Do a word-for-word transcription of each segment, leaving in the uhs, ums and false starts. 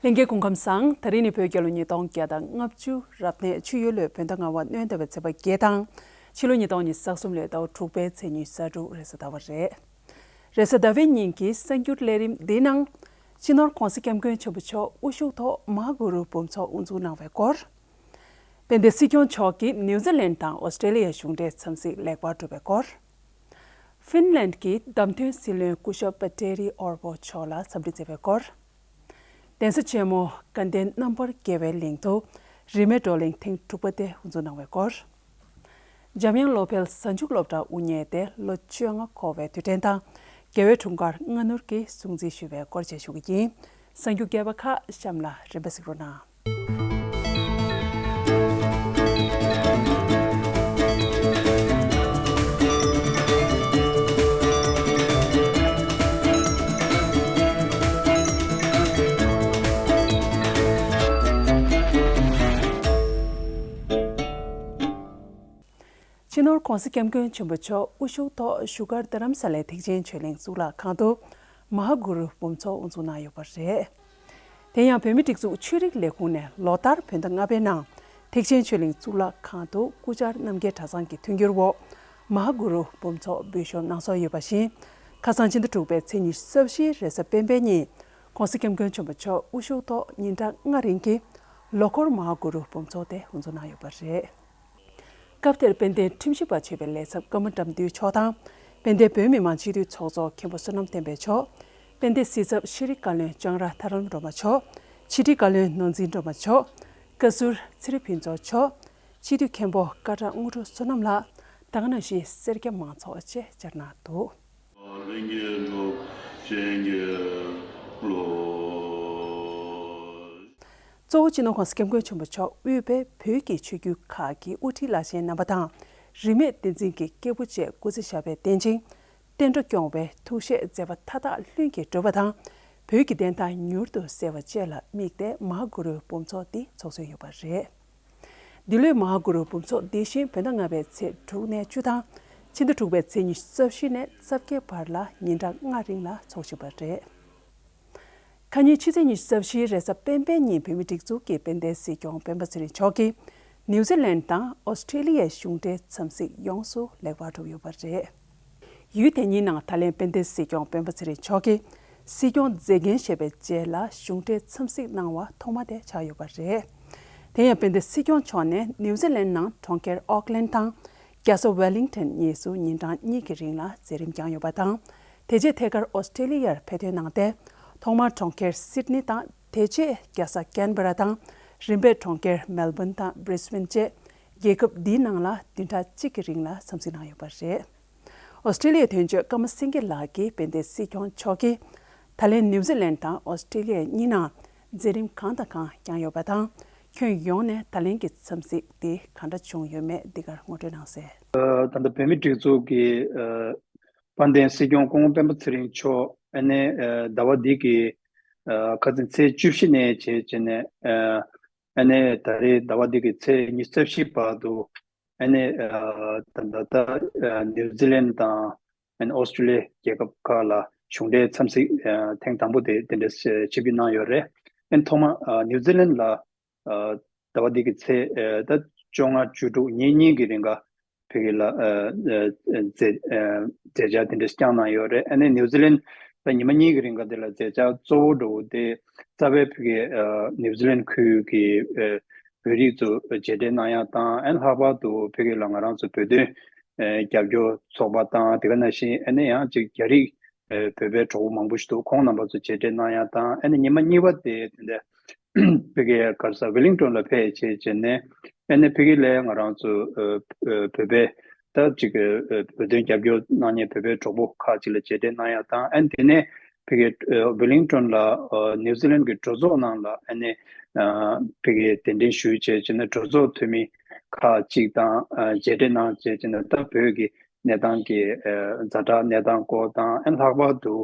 ལྷན་རྒྱས་སྐུ་ཁམས་བཟང་། ད་རིང་ནི་བོད་རྒྱལ་ལོ་ཉིས་སྟོང་བརྒྱ་དང་ལྔ་བཅུ་རབ་གནས་ཆུ་ཡོས་ལོའི་བོད་ཟླ་ལྔ་པ་སྣྲོན་ཟླ་བའི་ཚེས་པ་བརྒྱད་དང་། ཕྱི་ལོ་ཉིས་སྟོང་ཉི་ཤུ་རྩ་གསུམ་ལོའི་ཟླ་བ་དྲུག་པའི་ཚེས་ཉི་ཤུ་རྩ་དྲུག་རེས་གཟའ་ཟླ་བ་རེད། རེས་གཟའ་ཟླ་བའི་ཉིན་གྱི་གསར་འགྱུར་ལས་རིམ་འདིའི་ནང་། སྤྱི་ནོར་༸གོང་ས་༸སྐྱབས་མགོན་ཆེན་པོ་མཆོག་དབུ་བཞུགས་ཐོག་མ་ཧཱ་གུ་རུ་འབུམ་ཚོགས་དབུ་འཛུགས་གནང་བའི་སྐོར། དཔལ་ལྡན་སྲིད་སྐྱོང་མཆོག་གིས་ནིའུ་ཛི་ལན་དང་ཨོ་སི་ཀྲེ་ལི་ཡའི་གཞུང་འབྲེལ་འཚམས་གཟིགས་ལེགས་པར་གྲུབ་པའི་སྐོར། ཧྥིན་ལན་གྱི་བདམས་ཐོན་སྲིད་བློན་སྐུ་ཞབས་པ་ཏེ་རི་ཨོར་བོ་མཆོག་ལ་འཚམས་འདྲི་མཛད་པའི་སྐོར། གདན་ས་ཆེན་མོ་དགའ་ལྡན་རྣམ་པར་རྒྱལ་བའི་གླིང་དུ་རིས་མེད་བགྲོ་གླེང་ཐེངས་དྲུག་པ་དེ་དབུ་འཛུགས་གནང་བའི་སྐོར། འཇམ་དབྱངས་བློ་འཕེལ་གཟའ་མཇུག་སློབ་གྲྭ་དབུ་བརྙེས་ཏེ་ལོ་བཅོ་ལྔ་འཁོར་བའི་དུས་དྲན་དང་། རྒྱལ་བའི་འཁྲུངས་སྐར་སྔ་སྣུར་གྱིས་སྲུང་བརྩི་ཞུ་བའི་སྐོར་བཅས་ཞུ་གི་ཡིན། གསར་འགྱུར་རྒྱས་པ་ཁག་གཤམ་ལ་རིམ་པས་གཟིགས་རོགས་གནང་། སྤྱི་ནོར་༸གོང་ས་༸སྐྱབས་མགོན་ཆེན་པོ་མཆོག་དབུ་བཞུགས་ཐོག་བཞུགས་སྒར་རྡ་རམ་ས་ལའི་ཐེག་ཆེན་ཆོས་གླིང་གཙུག་ལག་ཁང་དུ་མ་ཧཱ་གུ་རུ་འབུམ་ཚོགས་དབུ་འཛུགས་གནང་ཡོད་པ་རེད། དེ་ཡང་བོད་མིའི་སྒྲིག་འཛུགས་ཆོས་རིག་ལས་ཁུངས་ནས་ལོ་ལྟར་བོད་ཟླ་ལྔ་པའི་ནང་ཐེག་ཆེན་ཆོས་གླིང་གཙུག་ལག་ཁང་དུ་སྐུ་བཅར་རྣམ་རྒྱལ་གྲྭ་ཚང་གི་མཐུན་འགྱུར་འོག་མ་ཧཱ་གུ་རུ་འབུམ་ཚོགས་འབུལ་ཞུ་གནང་སྲོལ་ཡོད་པ་བཞིན། ཁ་སང་ཕྱི་ཟླ་དྲུག་པའི་ཚེས་ཉི་ཤུ་རྩ་བཞིའི་རེས་གཟའ་སྤེན་པའི་ཉིན་༸གོང་ས་༸སྐྱབས་མགོན་ཆེན་པོ་མཆོག་དབུ་བཞུགས་ཐོག་ཉིན་གྲངས་ལྔ་རིང་གི་ལོ་འཁོར་མ་ཧཱ་གུ་རུ་འབུམ་ཚོགས་དེ་དབུ་འཛུགས་གནང་ཡོད་པ་རེད། སྐབས་དེར་དཔལ་ལྡན་ཁྲིམས་ཞིབ་པ་ཆེ་བའི་ལས་ཚབ་ཀརྨ་དགྲ་འདུལ་མཆོག་དང་། དཔལ་ལྡན་བོད་མི་མང་སྤྱི་འཐུས་ཚོགས་གཙོ་མཁན་པོ་བསོད་ནམས་བསྟན་འཕེལ་མཆོག་དཔལ་ལྡན་སྲིད་ཚབ་ཤེས་རིག་བཀའ་བློན་ལྕང་ར་ཐར་ལམ་སྒྲོལ་མ་མཆོག་ཕྱི་དྲིལ་བཀའ་བློན་ནོར་འཛིན་སྒྲོལ་མ་མཆོག་བཀའ་ཟུར་ཚེ་རིང་ཕུན་ཚོགས་མཆོག་སྤྱི་འཐུས་མཁན་པོ་ཀ་བྲག་དངོས་གྲུབ་བསོད་ནམས་ལགས། ད་ག་ནང་བཞིན་སེར་སྐྱ་མང་ཚོགས་བཅས་བཅར་གནང་འདུག་ལྷན་རྒྱས་སློབ་ཆེན་གྱི་སློབ། གཙོ་བོ་སྤྱི་ནོར་༸གོང་ས་༸སྐྱབས་མགོན་ཆེན་པོ་མཆོག་དབུས་པའི་བོད་ཀྱི་ཆོས་བརྒྱུད་ཁག་གི་དབུ་ཁྲིད་བླ་ཆེན་རྣམ་པ་དང་། རིས་མེད་བསྟན་འཛིན་གྱི་སྐྱེས་བུ་བཅས་སྐུ་ཚེ་ཞབས་པད་བརྟན་ཅིང་། བསྟན་འགྲོ་སྐྱོང་བའི་ཐུགས་བཞེད་མཛད་པ་མཐའ་དག་ལྷུན་གྱིས་གྲུབ་པ་དང་། བོད་ཀྱི་བདེན་མཐའ་མྱུར་དུ་གསལ་བ་བཅས་ལ་དམིགས་ཏེ་མ་ཧཱ་གུ་རུའི་འབུམ་ཚོགས་འདི་འཚོགས་སྲོལ་ཡོད་པ་རེད། འདི་ལོའི་མ་ཧཱ་གུ་རུ་འབུམ་ཚོགས་འདི་བཞིན་བོད་ཟླ་ལྔ་པའི་ཚེས་དྲུག་ནས་བཅུ་དང་། ཕྱི་ཟླ་དྲུག་པའི་ཚེས་ཉི་ཤུ་རྩ་བཞི་ནས་རྩ་བརྒྱད་བར་ལ་ཉིན་གྲངས་ལྔ་རིང་ལ་འཚོགས་བཞིན་པ་རེད། ཁ་ཉིན་ཕྱི་ཚེས་ཉི་ཤུ་རྩ་བཞིའི་རེས་གཟའ་སྤེན་པའི་ཉིན་བོད་མིའི་སྒྲིག་འཛུགས་ཀྱི་དཔལ་ལྡན་སྲིད་སྐྱོང་སྤེན་པ་ཚེ་རིང་མཆོག་གིས་ནིའུ་ཛི་ལན་དང་ཨོ་སི་ཀྲེ་ལི་ཡའི་གཞུང་འབྲེལ་འཚམས་གཟིགས་ཡོངས་སུ་ལེགས་པར་གྲུབ་ཡོད་པ་རེད། ཡུལ་དེ་གཉིས་ནང་ད་ལན་དཔལ་ལྡན་སྲིད་སྐྱོང་སྤེན་པ་ཚེ་རིང་མཆོག་གིས་སྲིད་སྐྱོང་མཛད་འགན་བཞེས་པའི་རྗེས་ལ་གཞུང་འབྲེལ་འཚམས་གཟིགས་གནང་བ་ཐོག་མ་དེ་ཆགས་ཡོད་པ་རེད། དེ་ཡང་དཔལ་ལྡན་སྲིད་སྐྱོང་མཆོག་ནས་ནིའུ་ཛི་ལན་ནང་གྲོང་ཁྱེར་ཨོག་ལན་དང་རྒྱལ་ས་ཝེ་ལིང་ཊོན་གཉིས་སུ་ཉིན་གྲངས་གཉིས་ཀྱི་རིང་ལ་མཛད་རིམ་བསྐྱངས་ཡོད་པ་དང་། དེ་རྗེས་ཐད་ཀར་ཨོ་སི་ཀྲེ་ལི་ཡར་ཕེབས་ཐོན་གནང་སྟེ། ཐོག་མར་གྲོང་ཁྱེར་སིད་ནི་དང་དེ་རྗེས་རྒྱལ་ས་ཀན་བྷ་ར་དང་། རིམ་པས་གྲོང་ཁྱེར་མེལ་བོན་དང་བྷྲིས་བྷེན་བཅས་རྒྱལ་ཁབ་འདིའི་ནང་ལ་བདུན་ཕྲག་གཅིག་གི་རིང་ལ་འཚམས་གཟིགས་གནང་ཡོད་པ་རེད། ཨོ་སི་ཀྲེ་ལི་ཡའི་དོན་གཅོད་ཀརྨ་སེང་གེ་ལགས་ཀྱིས་དཔལ་ལྡན་སྲིད་སྐྱོང་མཆོག་གིས་ད་ལན་ནིའུ་ཛི་ལན་དང་ཨོ་སི་ཀྲེ་ལི་ཡ་གཉིས་ནང་མཛད་རིམ་གང་དང་གང་བསྐྱངས་ཡོད་པ་དང་། ཁྱོན་ཡོངས་ནས་ད་ལན་གྱི་འཚམས་གཟིགས་དེ་གང་འདྲ་བྱུང་ཡོད་མེད་འདི་གར་ངོ་སྤྲོད་གནང་གསལ། ད་ལྟ་བོད་མིའི་སྒྲིག་འཛུགས་ཀྱི་དཔལ་ལྡན་སྲིད་སྐྱོང་སྐུ་ངོ་སྤེན་པ་ཚེ་རིང་མཆོག་ཨ་ནེ་ཟླ་བ་འདི་གི་ཁ་སང་ཚེས་བཅུ་བཞི་ནས་བྱས་བྱས་ནས་ཨ་ནེ་ད་རེས་ཟླ་བ་འདི་གི་ཚེས་ཉི་ཤུ་རྩ་བཞི་བར་དུ། ཨ་ནེ་ད་ད་ལྟ་ནིའུ་ཛི་ལན་དང་ཨ་ནེ་ཨོ་སི་ཀྲེ་ལི་ཡ་རྒྱལ་ཁབ་ཁག་ལ་གཞུང་འབྲེལ་འཚམས་གཟིགས་ཐེངས་དང་པོ་དེ་དེ་འདྲ་ཆིབས་བསྒྱུར་གནང་ཡོད་རེད། ཨ་ནེ་ཐོག་མ་ནིའུ་ཛི་ལན་ལ་ཟླ་བ་འདི་གི་ཚེས་ད་བཅོ་ལྔ་བཅུ་དྲུག་ཉིན་གཉིས་ཀྱི་རིང་ག་ཕ་གི་ལ་མཛད་མཛད་འཆར་དེ་འདྲ་བསྐྱངས་གནང་ཡོད་རེད། ཨ་ནེ་ནིའུ་ཛི་ལན་ད་ཉི་མ་གཉིས་ཀྱི་རིང་ག་དེ་ལ་མཛད་འཆར་གཙོ་བོ་འགྲོ་བོ་དེ་རྩ་བའི་ཕ་གི་ནིའུ་ཛི་ལན་ཁུལ་གྱི་བོད་རིགས་ཚོ་མཇལ་འཕྲད་གནང་ཡག་དང་། ཨ་ནེ་ལྷག་པར་དུ་ཕ་གི་ལ་ང་རང་ཚོ་བོད་དོན་རྒྱབ་སྐྱོར་ཚོགས་པ་དང་། དེ་ག་ནང་བཞིན་ཨ་ནེ་ཡང་ཅིག་རྒྱ་རིགས་བོད་པའི་གྲོགས་པོ་མང་པོ་ཞིག་འདུག་ཁོང་རྣམ་པ་ཚོ་མཇལ་འཕྲད་གནང་ཡག་དང་། ཨ་ནེ་ཉི་མ་གཉིས་པ་དེ་དེ་འདྲ་ཕ་གི་ག་རེ་ཟེར་ཝེ་ལིང་ཊོན་ལ་ཕེབས་བྱས་བྱས་ནས་ཨ་ནེ་ཕ་གི་ལ་ང་རང་ཚོ་བོད་པའི་ད་ཅིག་བོད་དོན་རྒྱབ་སྐྱོར་གནང་མཁན་བོད་པའི་གྲོགས་པོ་ཁག་ཅིག་ལ་མཇལ་འཕྲད་གནང་ཡག་དང་། ཨ་ནེ་དེ་ནས་ཕ་གི་ཝེ་ལིང་ཊོན་ལ་ནིའུ་ཛི་ལན་གྱི་གྲོས་ཚོགས་ནང་ལ་ཨ་ནེ་ཕ་གི་གདན་འདྲེན་ཞུས་བྱས་བྱས་ནས་གྲོས་ཚོགས་འཐུས་མི་ཁག་ཅིག་དང་མཇལ་འཕྲད་གནང་བྱས་བྱས་ནས་ད་བོད་ཀྱི་གནས་སྟངས་ཀྱི་ཛ་དྲག་གནས་སྟངས་སྐོར་དང་། ཨ་ནེ་ལྷག་པར་དུ་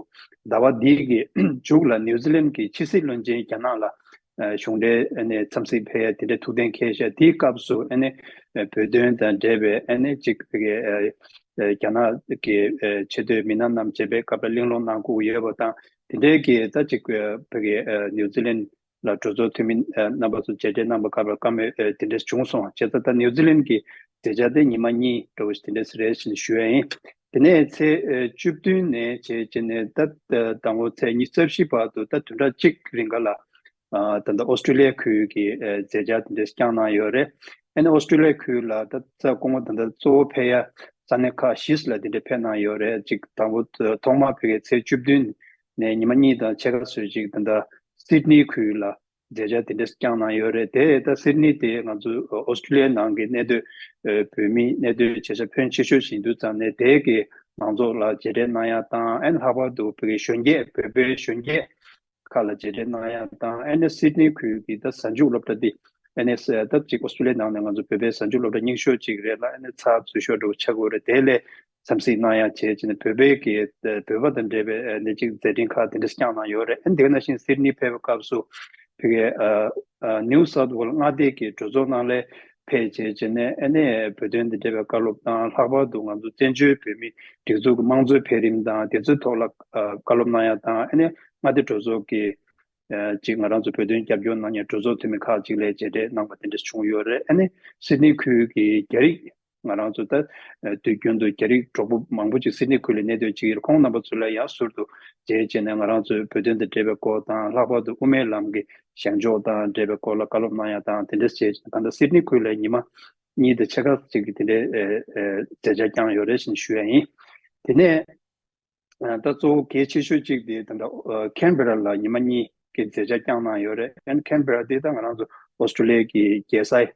ཟླ་བ་འདི་གི་མཇུག་ལ་ནིའུ་ཛི་ལན་གྱི་ཕྱི་སྲིད་བློན་ཆེན་རྒྱ་ནག་ལ་གཞུང་འབྲེལ་ཨ་ནེ་འཚམས་གཟིགས་ཕེབས་ཡ་དེ་འདྲ་ཐུགས་གཏན་འཁེལ་བཞག་དེའི་སྐབས་སུ་ཨ་ནེ་བོད་དོན་དང་འབྲེལ་བའི་ཨ་ནེ་གཅིག་ཕ་གི་རྒྱ་ནག་གི་ཆེས་མཐོའི་མི་སྣ་རྣམས་མཇལ་བའི་སྐབས་ལ་གླེང་སློང་གནང་དགོས་ཡོད་པ་དང་། དེ་འདྲའི་གི་ད་ཅིག་ཕ་གི་ནིའུ་ཛི་ལན་ ལ་གྲོས་ཚོགས་འཐུས་མི་རྣམ་པ་ཚོ་མཇལ་འཕྲད་གནང་པའི་སྐབས་ལ་བཀའ་མོལ་དེ་འདྲ་བྱུང་སོང་། བྱས་ཙང་ད་ནིའུ་ཛི་ལན་གྱི་མཛད་འཆར་དེ་ཉི་མ་གཉིས་འདྲ་བོ་ཞིག་དེ་འདྲ་རེད་ཞེས་ཞུ་ཡ་ཡིན། དེ་ནས་ཚེས་བཅུ་བདུན་ནས་བྱས་བྱས་ནས་ད་དང་པོ་ཚེས་ཉི་ཤུ་རྩ་བཞི་བར་དུ་ད་བདུན་ཕྲག་གཅིག་རིང་ག་ལ། ད་ལྟ་ཨོ་སི་ཀྲི་ལི་ཡ་ཁུལ་གྱི་མཛད་འཆར་དེ་འདྲ་བསྐྱངས་གནང་ཡོད་རེད། ཨ་ནི་ཨོ་སི་ཀྲི་ལི་ཡ་ཁུལ་ལ་ད་ཚ་སྐུ་ངོ་ད་ལྟ་གཙོ་བོ་ཕེབས་ཡ་ས་གནས་ཁག་བཞི་ལ་དེ་འདྲ་ཕེབས་གནང་ཡོད་རེད། ཅིག་དང་པོ་ཐོག་མར་ཕ་གིའི་ཚེས་བཅུ་བདུན་ནས་ཉི་མ་གཉིས་དང་ཕྱེད་ཀ་ཙམ་ཅིག་ད་ལྟ་སིད་ནི་ཁུལ་ལ་མཛད་འཆར་དེ་འདྲ་བསྐྱངས་གནང་ཡོད་རེད། དེ་ད་སིད་ནི་དེ་ང་ཚོ་ཨོ་སི་ཀྲི་ལི་ཡའི་ནང་གི་གནས་སྡོད་བོད་མི་གནས་སྡོད་བྱེད་ས་ཕོན་ཆེ་ཤོས་ཤིག་ཡིན་དུས་ཙང་ནས་དེ་གི་མང་ཚོགས་ལ་མཇལ་འཕྲད་གནང་ཡ་དང་། ཨ་ནི་ལྷག་པར་དུ་བོད་ཀྱི་གཞོན་སྐྱེས་བོད་པའི་གཞོན་སྐྱེས་ཁག་ལ་མཇལ་འཕྲད་གནང་ཡ་དང་། ཨ་ནི་སིད་ནི་ཁུལ་གྱི་ད་གཟའ་མཇུག་སློབ་གྲྭ་འདི་ཨ་ནི་ད་ཅིག་ཨོ་སི་ཀྲི་ལི་ཡའི་ནང་ནས་ང་ཚོ་བོད་པའི་གཟའ་མཇུག་སློབ་གྲྭ་རྙིང་ཤོས་ཅིག་རེད་ལ། ཨ་ནི་ཚགས་ཚུད་ཤོས་འདྲ་བོ་ཆགས་ཀྱི་ཡོད་རེད། དེ་ལ་འཚམས་གཟིགས་གནང་ཡ་བྱས་བྱས་ནས་བོད་པའི་གི་བོད་པ་དང་འབྲེལ་བའི་ཨ་ནི་ཅིག་མཛད་འཕྲིན་ཁག་དེ་འདྲ་བསྐྱངས་གནང་ཡོད་རེད། ཨ་ནི་དེ་ནང་བཞིན་སིད་ནི་ཕེབས་པའི་སྐབས་སུ་བོད་ཀྱི་ཨ་ཨ་ནིའུ་སའུཐ་ཝེལ་མངའ་སྡེ་གི་གྲོས་ཚོགས་ནང་ལ་ཕེབས་བྱས་བྱས་ནས་ཨ་ནི་བོད་དོན་དང་འབྲེལ་བའི་བཀའ་སློབ་དང་། ལྷག་པར་དུ་ང་ཚོ་བཙན་བྱོལ་བོད་མི་སྒྲིག་འཛུགས་ཀྱི་དམངས་གཙོའི་འཕེལ་རིམ་དང་དེ་ཚོའི་ཐོག་ལ་ཨ་བཀའ་སློབ་གནང་ཡ་དང་། ཨ་ནི་མངའ་སྡེ་གྲོས་ཚོགས་ཀྱི་ཨ་ཅིག་ང་རང་ཚོ་བོད་དོན་རྒྱབ་སྐྱོར་གནང་མཁན་གྲོས་ཚོགས་འཐུས་མི་ཁག་ཅིག་ལ་མཇལ་འཕྲད་གནང་བ་དེ་འདྲ་བྱུང་ཡོད་རེད། ཨ་ནི་སིད་ནི་ཁུལ་གྱི་རྒྱ་རིགས་ང་རང་ཚོ་ད་དུས་རྒྱུན་དུ་རྒྱ་རིགས་གྲོགས་པོ་མང་པོ་ཅིག་སིད་ནི་ཁུལ་ལ་གནས་སྡོད་བྱེད་ཀྱི་ཡོད། ཁོང་རྣམ་པ་ཚོ་ལ་ཡང་ཟུར་དུ་མཇལ་བྱས་ནས་ང་རང་ཚོའི་བོད་དོན་དང་འབྲེལ་བའི་སྐོར་དང་། ལྷག་པར་དུ་དབུ་མའི་ལམ་གྱི་བཞག་འཇོག་དང་འབྲེལ་བའི་སྐོར་ལ་བཀའ་སློབ་གནང་ཡ་དང་དེ་འདྲ་བྱས་བྱས་ནས། ད་ལྟ་སིད་ནི་ཁུལ་ལ་ཉི་མ་གཉིས་དང་ཕྱེད་ཀ་ཅིག་གི་དེ་འདྲའི་ཨ་ཨ་མཛད་འཆར་བསྐྱངས་ཡོད་རེད་ཅེས་ཞུ་ཡ་ཡིན། དེ་ནས་ད་གཙོ་བོ་གལ་ཆེ་ཤོས་གཅིག་དེ་ད་ལྟ་ཁེན་བེ་ར་ལ་ཉི་མ་གཉིས་ཀྱི་མཛད་འཆར་བསྐྱངས་གནང་ཡོད་རེད། ཨན་ཁེན་བེ་ར་དེ་ད་ང་རང་ཚོ་ཨོ་སི་ཀྲི་ལི་ཡ་གི་རྒྱལ་ས་ཆགས་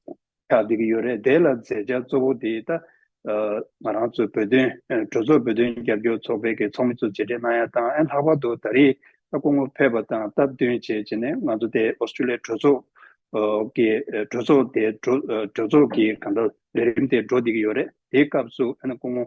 བསྡད་ཀྱི་ཡོད་རེད། དེ་ལ་མཛད་འཆར་གཙོ་བོ་དེ་ད་ང་རང་ཚོ་བོད་དོན་གྲོས་ཚོགས་བོད་དོན་རྒྱབ་སྐྱོར་ཚོགས་པའི་གི་ཚོགས་མི་ཚོ་མཇལ་འཕྲད་གནང་ཡ་དང་། ཨན་ལྷག་པར་དུ་ད་རེས་ད་སྐུ་ངོ་ཕེབས་པ་དང་སྟབས་བསྟུན་བྱས་བྱས་ནས་ང་ཚོ་དེ་ཨོ་སི་ཀྲི་ལི་ཡ་གྲོས་ཚོགས་ཀྱི་གྲོས་ཚོགས་དེ་གྲོས་ཚོགས་ཀྱི་གང་ལྟར་ལས་རིམ་དེ་འགྲོ་བསྡད་ཀྱི་ཡོད་རེད། དེའི་སྐབས་སུ་ཨན་སྐུ་ངོ་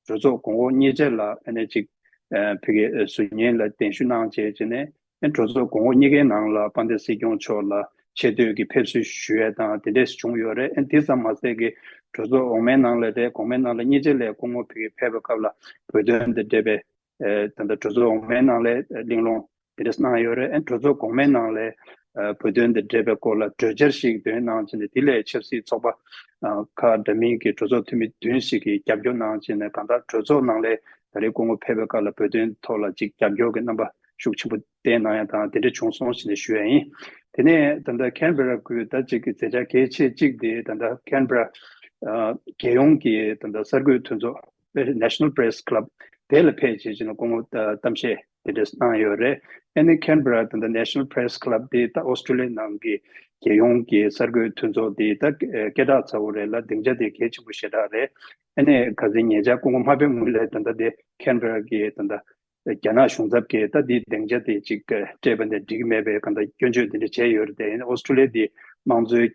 གྲོས་ཚོགས་གོང་འོག་གཉིས་ཆ་ལ་ཨ་ནི་ཅིག་ཨ་ཕ་གི་ཨ་ཟུར་ཉན་ལ་གདན་ཞུ་གནང་བྱས་བྱས་ནས། ཨ་གྲོས་ཚོགས་གོང་འོག་གཉིས་ཀའི་ནང་ལ་དཔལ་ལྡན་སྲིད་སྐྱོང་མཆོག་ལ་ཆེ་བསྟོད་ཀྱི་ཕེབས་བསུ་ཞུ་ཡས་དང་དེ་འདྲས་བྱུང་ཡོད་རེད། ཨ་དེ་ཙམ་མ་ཟད་ཀྱི་གྲོས་ཚོགས་འོག་མའི་ནང་ལ་རེད། གོང་མའི་ནང་ལ་གཉིས་ཆ་ལ་སྐུ་ངོ་ཕ་གི་ཕེབས་པའི་སྐབས་ལ་བོད་དོན་དང་འབྲེལ་བའི་ཨ་ད་ལྟ་གྲོས་ཚོགས་འོག་མའི་ནང་ལ་གླེང་སློང་དེ་འདྲས་གནང་ཡོད་རེད། ཨ་གྲོས་ཚོགས་གོང་མའི་ནང་ལ་ཨ་བོད་དོན་དང་འབྲེལ་བའི་སྐོར་ལ་གྲོས་འཆར་ཞིག་འདོན་གནང་བྱས་ནས། དེ་ལས་ཆབ་སྲིད་ཚོགས་པ་ཨ་ཁག་འདྲ་མིན་གྱི་གྲོས་ཚོགས་འཐུས་མི་བདུན་ཞིག་གིས་རྒྱབ་སྐྱོར་གནང་བྱས་ནས། གང་ལྟར་གྲོས་ཚོགས་ནང་ལ་ད་རེས་སྐུ་ངོ་ཕེབས་པའི་སྐབས་ལ་བོད་དོན་ཐོག་ལ་ཅིག་རྒྱབ་སྐྱོར་གྱི་རྣམ་པ་ཤུགས་ཆེན་པོ་བསྟན་གནང་ཡ་དང་དེ་འདྲ་བྱུང་སོང་ཞེས་ནས་ཞུ་ཡ་ཡིན། དེ་ནས་ད་ལྟ་ཁེན་བེ་ར་ཁུལ་ད་ཅིག་གི་མཛད་འཆར་གལ་ཆེ་གཅིག་དེ་ད་ལྟ་ཁེན་བེ་ར་ཨ་རྒྱལ་ཡོངས་ཀྱི་ད་ལྟ་གསར་འགོད་མཐུན་ཚོགས་National Press Club དེ་ལ་ཕེབས་བྱས་བྱས་ནས་སྐུ་ངོ་གཏམ་བཤད་དེ་འདྲ་གནང་ཡོད་རེད། ཨ་ནི་ཁེན་བེ་ར་ད་ལྟ་National Press Club དེ་ད་ཨོ་སི་ཀྲི་ལི་ཡ་ནང་གི་རྒྱལ་ཡོངས་ཀྱི་གསར་འགོད་མཐུན་ཚོགས་དེ་ད་སྐད་གྲགས་ཚ་བོ་རེད་ལ། སྡིངས་ཆ་དེ་གལ་ཆེན་པོ་ཞེ་དྲག་རེད། ཨ་ནི་ཁ་སང་ཉེ་ཆར་སྐུ་ངོ་མ་ཕེབས་སྔོན་ལ་ད་ལྟ་དེ་ཁེན་བེ་ར་གི་ད་ལྟ་རྒྱ་ནག་གཞུང་ཚབ་ཀྱིས་ད་འདིའི་སྡིངས་ཆ་དེ་ཅིག་སྤྲད་པ་ནས་འགྲིག་གི་མེད་པའི་གང་ལྟར་སྐྱོན་བརྗོད་དེ་འདྲ་བྱས་ཡོད་རེད་དེ། ཨ་ནི་ཨོ་སི་ཀྲི་ལི་ཡ་དེ་དམངས་གཙོའི་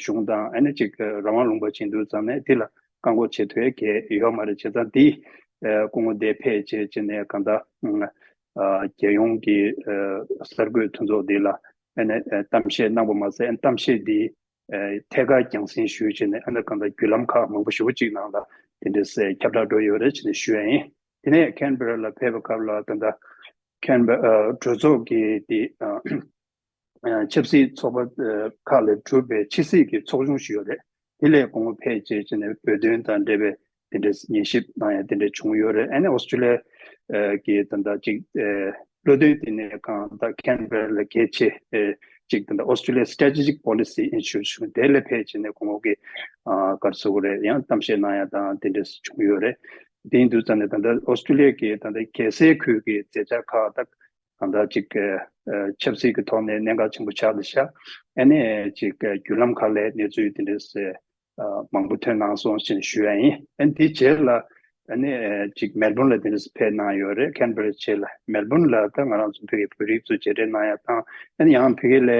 གཞུང་དང་། ཨ་ནི་ཅིག་རང་དབང་ལུང་པ་ཅིག་ཡིན་དུས་ཙང་ནས་དེ་ལ་བཀག་འགོག་བྱེད་ཐུབ་ཡ་གང་ཡང་ཡོད་མ་རེད། བྱས་ཙང་དེ་ཨ་སྐུ་ངོ་དེ་ཕེབས་བྱས་བྱས་ནས་གང་ལྟར་ཨ་རྒྱལ་ཡོངས་ཀྱི་ཨ་གསར་འགོད་མཐུན་ཚོགས་འདི་ལ་ཨ་ནི་ཨ་གཏམ་བཤད་གནང་བ་མ་ཟད། ཨ་ནི་གཏམ་བཤད་འདི་ཨ་ཐད་ཀར་རྒྱང་སྲིང་ཞུས་བྱས་ནས། ཨ་ནི་གང་ལྟར་བརྒྱུད་ལམ་ཁག་མང་པོ་ཞེ་པོ་ཅིག་ནང་ལ་དེ་འདྲས་ཁྱབ་བསྒྲགས་འགྲོ་ཡོད་རེད་ཅེས་ནས་ཞུ་ཡ་ཡིན། དེ་ནས་ཁེན་བེ་ར་ལ་ཕེབས་པའི་སྐབས་ལ་ད་ལྟ་ཁེན་བེ་ཨ་གྲོས་ཚོགས་ཀྱི་དེ་ཨ་ཨ་ཆབ་སྲིད་ཚོགས་པ་ཨ་ཁག་ལས་གྲུབ་པའི་ཕྱི་སྲིད་ཀྱི་ཚོགས་ཆུང་ཞིག་ཡོད་རེད། དེ་ལ་སྐུ་ངོ་ཕེབས་བྱས་བྱས་ནས་བོད་དོན་དང་འབྲེལ་བའི་དེ་འདྲའི་ཉན་ཞིབ་གནང་ཡ་དེ་འདྲ་བྱུང་ཡོད་རེད། ཨ་ནི་ཨོ་སི་ཀྲི་ལི་ཡ་གི་ད་ལྟ་ཅིག་ཨ་བློ་འདོན་དེ་ནས་གང་ལྟར་ཁེན་བེ་ར་ལ་གལ་ཆེ་ཨ་ཅིག་ད་ལྟ་Australia Strategic Policy Institute དེ་ལ་ཕེབས་བྱས་ནས་སྐུ་ངོ་གིས་ཨ་ག་རེ་ཟེར་དགོས་རེད། ཡང་གཏམ་བཤད་གནང་ཡ་དང་དེ་འདྲ་བྱུང་ཡོད་རེད། དེ་ཡིན་དུས་ཙང་ནས་ད་ལྟ་ཨོ་སི་ཀྲི་ལི་ཡ་གི་ད་ལྟ་རྒྱལ་སའི་ཁུལ་གྱི་མཛད་འཆར་ཁག་ད་གང་ལྟར་ཅིག་ཨ་ཆབ་སྲིད་ཀྱི་ཐོག་ནས་གནད་འགག་ཆེན་པོ་ཆགས་བསྡད་ཤག་ཨ་ནི་ཅིག་བརྒྱུད་ལམ་ཁག་ལས་གནས་ཚུལ་དེ་འདྲ་ཨ་མང་པོ་ཐོན་གནང་སོང་ཞེས་ཞུ་ཡ་ཡིན། ཨ་ནི་དེའི་རྗེས་ལ་ཨ་ནི་ཅིག་མེལ་བོན་ལ་དེ་འདྲ་ཕེབས་གནང་ཡོད་རེད། ཁེན་བེ་ར་རྗེས་ལ་མེལ་བོན་ལ་ད་ང་རང་ཚོ་ཕ་གིའི་བོད་རིགས་ཚོ་མཇལ་འཕྲད་གནང་ཡ་དང་། ཨ་ནི་ཡང་ཕ་གི་ལ་ཨ་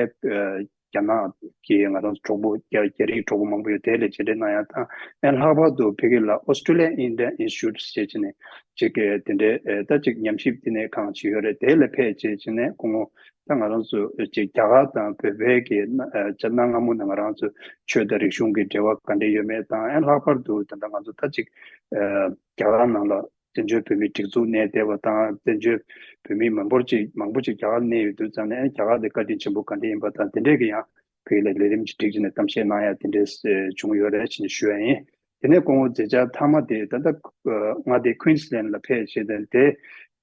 རྒྱ་ནག་གི་ང་རང་ཚོ་གྲོགས་པོ་རྒྱ་རྒྱ་རིགས་གྲོགས་པོ་མང་པོ་ཡོད། དེ་ལ་མཇལ་འཕྲད་གནང་ཡ་དང་། ཨ་ནི་ལྷག་པར་དུ་ཕ་གི་ལ་Australia India Institute ཞེས་བྱས་ནས་ཅིག་གི་དེ་འདྲའི་ཨ་ད་ཅིག་ཉམས་ཞིབ་དེ་ནས་ཁང་ཅིག་ཡོད་རེད། དེ་ལ་ཕེབས་བྱས་བྱས་ནས་སྐུ་ངོ་ད་ང་རང་ཚོ་ཅིག་རྒྱ་གར་དང་བོད་པའི་གི་ན་ཨ་ཅ་གནའ་སྔ་མོ་ནས་ང་རང་ཚོ་ཆོས་དང་རིག་གཞུང་གི་འབྲེལ་བ་ག་འདྲ་ཡོད་མེད་དང་། ཨ་ནི་ལྷག་པར་དུ་ད་ལྟ་ང་ཚོ་ད་ཅིག་ཨ་རྒྱ་གར་ནང་ལ་ བཙན་བྱོལ་བོད་མིའི་སྒྲིག་འཛུགས་གནས་བསྡད་པ་དང་། བཙན་བྱོལ་བོད་མི་མང་པོ་ཅིག་མང་པོ་ཅིག་རྒྱ་གར་གནས་ཡོད་དུས་ཙང་ནས། རྒྱ་གར་དེ་བཀའ་དྲིན་ཆེན་པོ་ག་འདྲ་ཡིན་པ་དང་། དེ་འདྲས་ཀྱི་ཡང་བོད་ཡིག་ལ་ལས་རིམ་ཅིག་བསྒྲིགས་བྱས་ནས་གཏམ་བཤད་གནང་ཡ་དེ་འདྲས་བྱུང་ཡོད་རེད་ཅེས་ཞུ་ཡ་ཡིན། དེ་ནས་སྐུ་ངོ་མཛད་འཆར་མཐའ་མ་དེ་ད་ལྟ་ང་དེ་Queensland་ལ་ཕེབས་བྱས་ཏེ། དེ་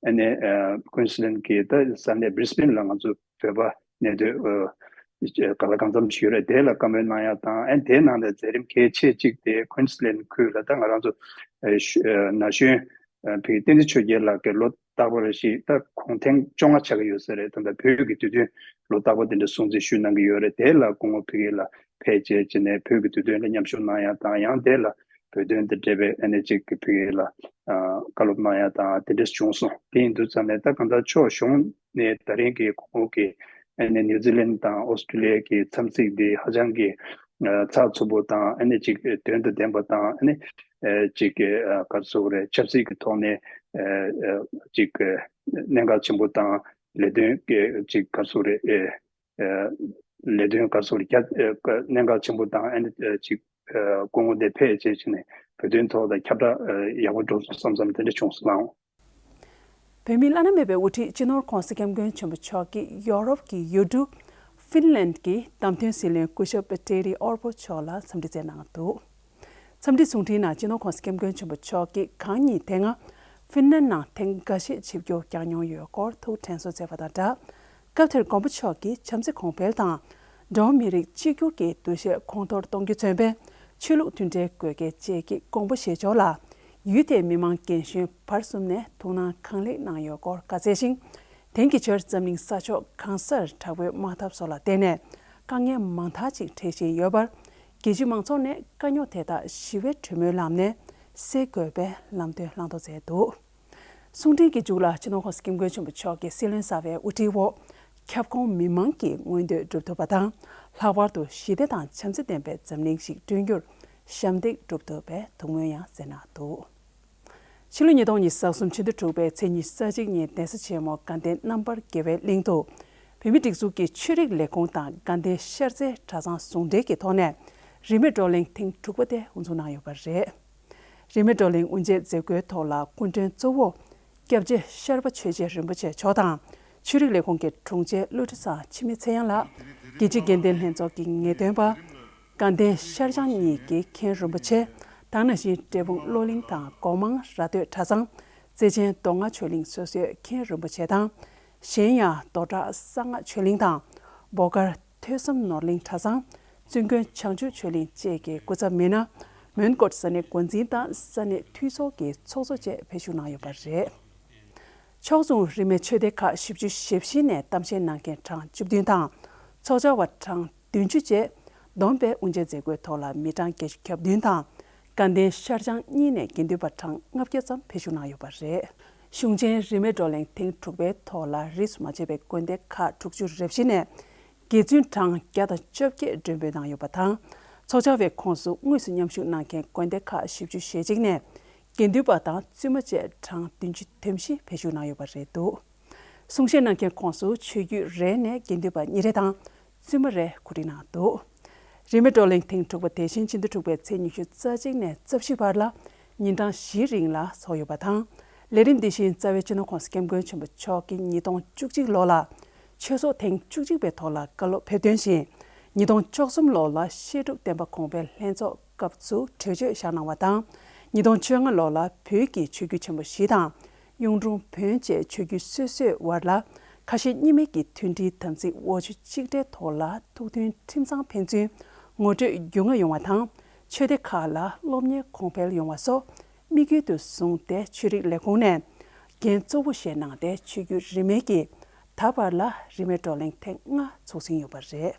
ཨ་ནི་Queensland་གི་ད་ས་གནས་Brisbane་ལ་ང་ཚོ་བོད་པ་གནས་སྡོད་ག་ལ་གང་འཚམ་ཞིག་ཡོད་རེད། དེ་ལ་བཀའ་མོལ་གནང་ཡ་དང་། ཨ་ནི་དེའི་ནང་ནས་མཛད་རིམ་གལ་ཆེ་གཅིག་དེ་Queensland་ཁུལ་ལ་ད་ང་རང་ཚོ་ཨ་ཤུ་ཨ་ན་གཞོན་ཨ་ཕ་གི་བསྟན་འཛིན་ཆོས་རྒྱལ་ལགས་ཀྱི་ལོ་རྟག་པར་ཞིག་ད་གུང་ཐེངས་བཅོ་ལྔ་ཆགས་ཀྱི་ཡོད་ས་རེད། ད་ལྟ་བོད་ཀྱི་དུས་སྟོན་ལོ་རྟག་པར་དེ་འདྲ་སྲུང་བརྩི་ཞུས་གནང་གི་ཡོད་རེད། དེ་ལ་སྐུ་ངོ་ཕ་གི་ལ་ཕེབས་བྱས་བྱས་ནས་བོད་ཀྱི་དུས་སྟོན་ལ་མཉམ་ཞུགས་གནང་ཡ་དང་། ཡང་དེ་ལ་བོད་དོན་དང་འབྲེལ་བའི་ཨ་ནི་ཅིག་གི་ཕ་གི་ལ་ཨ་བཀའ་སློབ་གནང་ཡ་དང་དེ་འདྲ་བྱུང་སོང་། དེ་ཡིན་དུས་ཙམ་ནས་ད་གང་ལྟར་ཕྱོགས་གཞུང་ནས་ད་རིང་གི་སྐུ་ངོ་གི་ཨ་ནི་ནིའུ་ཛི་ལན་དང་ཨོ་སི་ཀྲི་ལི་ཡ་གི་འཚམས་གཟིགས་འདི་ཧ་ཅང་གི་ཨ་ཚགས་ཚུད་པོ་དང་། ཨ་ནི་ཅིག་དོན་དང་ལྡན་པ་དང་། ཨ་ནི་ཨ་ཅིག་གི་ཨ་ག་རེ་ཟེར་དགོས་རེད། ཆབ་སྲིད་ཀྱི་ཐོག་ནས་ཨ་ཨ་ཅིག་གི་གནད་འགག་ཆེན་པོ་དང་། ལས་དོན་གྱི་ཅིག་ག་རེ་ཟེར་དགོས་རེད། ཨ་ཨ་ལས་དོན་ག་རེ་ཟེར་དགོས་རེད། རྒྱ་ཨ་གནད་འགག་ཆེན་པོ་དང་། ཨ་ནི་ཨ་ཅིག་ཨ་སྐུ་ངོ་འདིར་ཕེབས་བྱས་བྱས་ནས་བོད་དོན་ཐོག་ལ་ཁྱབ་བསྒྲགས་ཨ་ཡག་པོ་འགྲོ་སོང་བསམ་བསམ་དེ་འདྲ་བྱུང་སོང་ལགས། བོད་མིའི་བླ་ན་མེད་པའི་དབུ་ཁྲིད་སྤྱི་ནོར་༧གོང་ས་༧སྐྱབས་མགོན་ཆེན་པོ་མཆོག་གིས་ཡོ་རོབ་ཀྱི་ཡུལ་གྲུ་ཧྥིན་ལན་གྱི་བདམས་ཐོན་སྲིད་བློན་སྐུ་ཞབས་ཏེ་རི་ཨོར་པོ་མཆོག་ལ་འཚམས་འདྲི་བསྩལ་གནང་འདུག། འཚམས་འདྲི་གསུང་འཕྲིན་ནང་སྤྱི་ནོར་༧གོང་ས་༧སྐྱབས་མགོན་ཆེན་པོ་མཆོག་གིས་གང་ཉིད་དེ་སྔ་ཧྥིན་ལན་ནང་ཐེངས་འགའ་ཤས་ཆིབས་བསྒྱུར་བསྐྱངས་མྱོང་ཡོད་སྐོར་ཐུགས་དྲན་གསོ་མཛད་པ་དང་སྦྲགས། སྐབས་དེར་མགོན་པོ་མཆོག་གིས་བྱམས་བརྩེ་གོང་འཕེལ་དང་། འགྲོ་བ་མི་རིགས་གཅིག་གྱུར་གྱི་འདུ་ཤེས་གོང་མཐོར་གཏོང་རྒྱུ་མཚོན་པའི་ཆོས་ལུགས་མཐུན་སྒྲིལ་དགོས་གལ་བཅས་ཀྱི་དགོངས་པ་བཞེས་ཕྱོགས་ལ། ཡུལ་དེའི་མི་མང་རྒན་གཞོན་བར་གསུམ་ནས་ཐུགས་སྣང་གང་ལེགས་གནང་ཡོད་སྐོར་བཀའ་སྩལ་ཞིང་། དེང་གི་ཆར་འཛམ་གླིང་ས་ཕྱོགས་གང་སར་དྲག་པོའི་དམག་འཐབ་སོགས་ལ་བརྟེན་ནས་དཀའ་ངལ་མང་དག་ཅིག་འཕྲད་བཞིན་ཡོད་པར། རྒྱལ་སྤྱིའི་མང་ཚོགས་ནས་དཀའ་རྙོག་དེ་དག་ཞི་བའི་གྲོས་མོལ་ལམ་ནས་སེལ་དགོས་པའི་ལམ་སྟོན་བསླང་དོར་མཛད་འདུག། གསུང་འཕྲིན་གྱི་མཇུག་ལ་སྤྱི་ནོར་༧གོང་ས་༧སྐྱབས་མགོན་ཆེན་པོ་མཆོག་གིས་སྲིད་བློན་གསར་པའི་དབུ་ཁྲིད་འོག་ཁྱབ་ཁོངས་མི་མང་གི་མངོན་འདོད་འགྲུབ་ཐུབ་པ་དང་། ལྷག་པར་དུ་ཞི་བདེ་དང་བྱམས་བརྩེ་ལྡན་པའི་འཛམ་གླིང་ཞིག་བསྐྲུན་རྒྱུར་ཞབས་འདེགས་སྒྲུབ་ཐུབ་པའི་ཐུགས་སྨོན་ཡང་བསྩལ་གནང་འདུག། ཕྱི་ལོ་ཉིས་སྟོང་ཉི་ཤུ་རྩ་གསུམ་ཕྱི་ཟླ་དྲུག་པའི་ཚེས་ཉི་ཤུ་རྩ་གཅིག་ཉིན་གདན་ས་ཆེན་མོ་དགའ་ལྡན་རྣམ་པར་རྒྱལ་བའི་གླིང་དུ། བོད་མིའི་སྒྲིག་འཛུགས་ཀྱི་ཆོས་རིག་ལས་ཁུངས་དང་དགའ་ལྡན་ཤར་རྩེ་གྲྭ་ཚང་ཟུང་འབྲེལ་གྱི་ཐོག་ནས་རིས་མེད་བགྲོ་གླེང་ཐེངས་དྲུག་པ་དེ་དབུ་འཛུགས་གནང་ཡོད་པ་རེད། རིས་མེད་བགྲོ་གླེང་དབུ་འབྱེད་མཛད་སྒོའི་ཐོག་ལ་སྐུ་མགྲོན་གཙོ་བོ་སྐྱབས་རྗེ་ཤར་པ་ཆོས་རྒྱལ་རིན་པོ་ཆེ་མཆོག་དང་། ཆོས་རིག་ལས་ཁུངས་ཀྱི་དྲུང་ཆེ་ཀླུ་ཁྲི་ཚང་འཆི་མེད་ཚེ་དབྱངས་ལགས། རྒྱལ་སྤྱིའི་དགེ་ལྡན་ལྷན་ཚོགས་ཀྱི་ངེས་སྟོན་པ། དགའ་ལྡན་ཤར་བྱང་གཉིས་ཀྱི་མཁན་རིན་པོ་ཆེ། དེ་ནང་བཞིན་འབྲས་སྤུངས་བློ་གླིང་དང་སྒོ་མང་ར་སྟོད་གྲྭ་ཚང་། བརྩེ་ཆེན་མདོ་སྔགས་ཆོས་གླིང་སོ་སོའི་མཁན་རིན་པོ་ཆེ་དང་། གཞན་ཡང་རྡོ་བྲག་གསང་སྔགས་ཆོས་གླིང་དང་། འབོ་དཀར་ཐོས་བསམ་ནོར་གླིང་གྲྭ་ཚང་། བཙུན་དགོན་བྱང་ཆུབ་ཆོས་གླིང་བཅས་ཀྱི་སྐུ་ཚབ་མི་སྣ། མོན་གྷོ་ས་གནས་འགོ་འཛིན་དང་ས་གནས་འཐུས་ཚོགས་ཀྱི་ཚོགས་གཙོ་བཅས་ཕེབས་བཞུགས་གནང་ཡོད་པ་རེད། ཕྱོགས་མཚུངས་རིས་མེད་ཆོས་སྡེ་ཁག་བཞི་བཅུ་ཞེ་བཞི་ནས་གཏམ་བཤད་གནང་མཁན་གྲངས་བཅུ་བདུན་དང་། ཚོགས་བཅར་བ་གྲངས་བདུན་ཅུ་བཅས་བསྡོམས་པས་དབུ་འབྱེད་མཛད་སྒོའི་ཐོག་ལ་མི་གྲངས་བརྒྱད་ཅུ་གྱ་བདུན་དང་། དགའ་ལྡན་ཤར་བྱང་གཉིས་ནས་དགེ་འདུན་པ་གྲངས་ལྔ་བརྒྱ་ཙམ་ཕེབས་བཞུགས་གནང་ཡོད་པ་རེད། གཞུང་ཆེན་རིས་མེད་བགྲོ་གླེང་ཐེངས་དྲུག་པའི་ཐོག་ལ་རིས་སུ་མ་ཆད་པའི་དགོན་སྡེ་ཁག་དྲུག་ཅུ་རེ་བཞི་ནས་དགེ་བཙུན་གྲངས་བརྒྱ་དང་བཅོ་བརྒྱད་མགྲོན་འབོད་གནང་ཡོད་པ་དང་། ཚོགས་བཅར་བའི་ཁོངས་སུ་དངོས་སུ་མཉམ་ཞུགས་གནང་མཁན་དགོན་སྡེ་ཁག་བཞི་བཅུ་ཞེ་གཅིག་ནས་དགེ་འདུན་པ་དང་བཙུན་མ་བཅས་གྲངས་བདུན་ཅུ་དོན་བཞི་ཕེབས་བཞུགས་གནང་ཡོད་པ་རེད་འདུག། གསུང་བཤད་གནང་མཁན་ཁོངས་སུ་ཆོས་བརྒྱུད་རེ་ནས་དགེ་འདུན་པ་གཉིས་རེ་དང་བཙུན་མ་རེ་གོ་སྒྲིག་གནང་འདུག། རིས་མེད་བགྲོ་གླེང་ཐེངས་དྲུག་པ་དེ་བཞིན་ཕྱི་ཟླ་དྲུག་པའི་ཚེས་ཉི་ཤུ་རྩ་གཅིག་ནས་རྩ་བཞི་བར་ལ་ཉིན་གྲངས་བཞིའི་རིང་ལ་འཚོགས་ཡོད་པ་དང་། ལས་རིམ་འདི་བཞིན་རྩ་བའི་སྤྱི་ནོར་༧གོང་ས་༧སྐྱབས་མགོན་ཆེན་པོ་མཆོག་གིས་ཉིས་སྟོང་བཅུ་གཅིག་ལོ་ལ་ཆོས་ཚོགས་ཐེངས་བཅུ་གཅིག་པའི་ཐོག་ལ་བཀའ་སློབ་ཕེབས་ཐོན་ཞིང་། ཉིས་སྟོང་བཅུ་གསུམ་ལོ་ལ་བཤད་སྒྲུབ་བསྟན་པ་གོང་འཕེལ་ལྷན་ཚོགས་སྐབས་སུ་གྲོས་ཆོད་བཞག་གནང་བ་དང་། ཉིས་སྟོང་བཅོ་ལྔ་ལོ་ལ་བོད་ཀྱི་ཆོས་བརྒྱུད་ཆེན་པོ་བཞི་དང་། གཡུང་དྲུང་བོན་བཅས་ཆོས་བརྒྱུད་སོ་སོའི་དབར་ལ་ཁ་ཞེ་གཉིས་མེད་ཀྱི་མཐུན་སྒྲིལ་དམ་ཚིག་འོ་ཆུ་གཅིག་སྒྲིལ་ཐོག་ལ་ཐུགས་མཐུན་ཁྲིམས་གཙང་ཕན་ཚུན་ངོ་སྤྲོད་རྒྱུས་མངའ་ཡོང་བ་དང་། ཆོས་སྡེ་ཁག་ལ་སློབ་གཉེར་གོང་འཕེལ་ཡོང་བ་སོགས་དམིགས་ཡུལ་དུ་བཟུང་སྟེ་ཆོས་རིག་ལས་ཁུངས་ནས་འགན་གཙོ་བོ་བཞེས་གནང་སྟེ་ཆོས་བརྒྱུད་རིས་མེད་ཀྱིས་ད་བར་ལ་རིས་མེད་བགྲོ་གླེང་ཐེངས་ལྔ་འཚོགས་ཟིན་ཡོད་པ་རེད།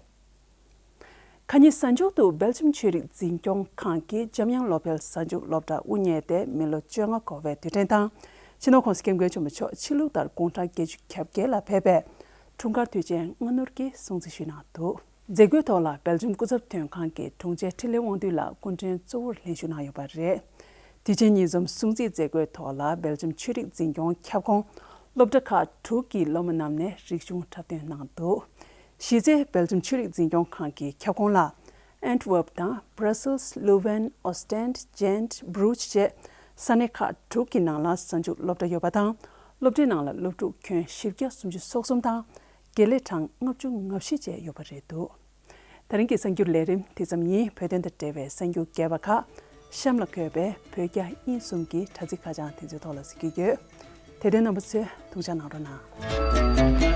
ཁ་ཉིན་གཟའ་མཇུག་ཏུ་སྦེལ་ཇམ་ཆོས་རིག་འཛིན་སྐྱོང་ཁང་གིས་འཇམ་དབྱངས་བློ་འཕེལ་གཟའ་མཇུག་སློབ་གྲྭ་དབུ་བརྙེས་ཏེ་མི་ལོ་བཅོ་ལྔ་འཁོར་བའི་དུས་དྲན་དང་། སྤྱི་ནོར་༧གོང་ས་༧སྐྱབས་མགོན་ཆེན་པོ་མཆོག་ཕྱི་ལུགས་ལྟར་དགུང་གྲངས་བརྒྱད་ཅུ་གྱ་བརྒྱད་ལ་ཕེབས་པའི་འཁྲུངས་སྐར་དུས་ཆེན་སྔ་སྣུར་གྱིས་སྲུང་བརྩི་ཞུས་གནང་འདུག། མཛད་སྒོའི་ཐོག་ལ་སྦེལ་ཇམ་སྐུ་ཚབ་དོན་ཁང་གི་དྲུང་ཆེ་འཕྲིན་ལས་དབང་འདུས་ལགས་སྐུ་མགྲོན་གཙོ་བོར་ལྷན་ཞུགས་གནང་ཡོད་པ་རེད། དུས་ཆེན་ཉིན་འཛོམས་སྲུང་བརྩིའི་མཛད་སྒོའི་ཐོག་ལ་སྦེལ་ཇམ་ཆོས་རིག་འཛིན་སྐྱོང་ཁྱབ་ཁོངས་སློབ་གྲྭ་ཁག་དྲུག་གི་སློབ་མ་རྣམས་ནས་རིག་གཞུང་འཁྲབ་སྟོན་གནང་འདུག། གཞི་རྩའི་སྦེལ་ཇམ་ཆོས་རིག་འཛིན་སྐྱོང་ཁང་གི་ཁྱབ་ཁོངས་ལ་ཨན་ཊི་ཝར་པ་དང་Brussels, Leuven, Ostend, Ghent, Bruges བཅས་ ས་གནས་ཁག་དྲུག་གི་ནང་ལ་གཟའ་མཇུག་སློབ་གྲྭ་ཡོད་པ་དང་། སློབ་གྲྭའི་ནང་ལ་སློབ་ཕྲུག་ཁྱོན་བཞི་བརྒྱ་སུམ་ཅུ་སོ་གསུམ་དང་དགེ་ལས་གྲངས་ལྔ་བཅུ་ང་བཞི་བཅས་ཡོད་པ་རེད་འདུག་དེ་རིང་གི་གསར་འགྱུར་ལས་རིམ་དེ་ཙམ་ཡིན། བོད་དོན་དང་འབྲེལ་བའི་གསར་འགྱུར་རྒྱས་པ་ཁག་གཤམ་ལ་འཁོད་པའི་བོད་རྒྱ་དབྱིན་གསུམ་གྱི་དྲ་ཚིགས་ཁ་བྱང་དེ་ཚོའི་ཐོག་ལ་གཟིགས་རྒྱུ་ཡོད། དེ་དོན་རྣམ་པ་ཚོས་ཐུགས་འཇགས་གནང་རོགས་གནང་།